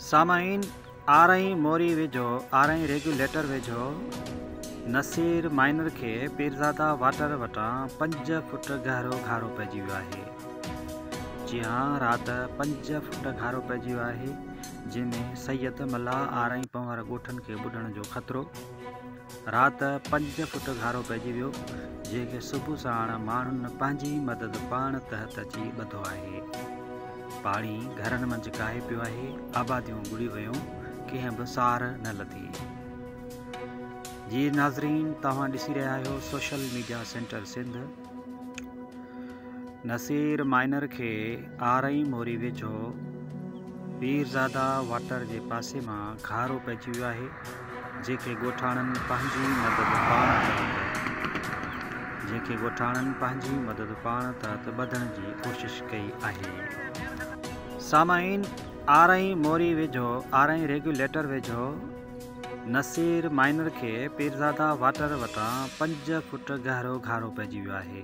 سامعين آرائين موري ويجهو آرائين ريگيوليٽر ويجهو نصير مائنر کي پيرزاده واٽر وٽان 5 فوٽ گهرو گهارو پئجي ويو آهي. جي ها رات 5 فوٽ گهارو پئجي ويو آهي جنهن ۾ سيد ملاح آرائين پنهور ڳوٺن کي ٻڏڻ جو خطرو. رات 5 فوٽ گهارو پئجي ويو جنهن کي صبح ساڻ ماڻهن پنهنجي مدد پاڻ تحت اچي ٻڌو آهي. پاڻي گهرن منجهه ڪاهي پيو آهي، آباديون ٻڏي ويون، ڪنهن به سار نه لڌي. جي ناظرين توهان ڏسي رهيا آهيو social media centre Sindh. Naseer minor کي آرائين موري ويجهو پيرزاده واٽر جي پاسي مان گهارو پئجي ويو آهي، جنهن کي ڳوٺاڻن پنهنجي مدد پاڻ تحت جنهن کي ڳوٺاڻن پنهنجي مدد پاڻ تحت ٻڌڻ جي ڪوشش ڪئي آهي. سامعين آرائين موري ويجهو آرائين ريگيوليٽر ويجهو نصير مائنر کي پيرزاده واٽر وٽان 5 فوٽ گهرو گهارو پئجي ويو آهي.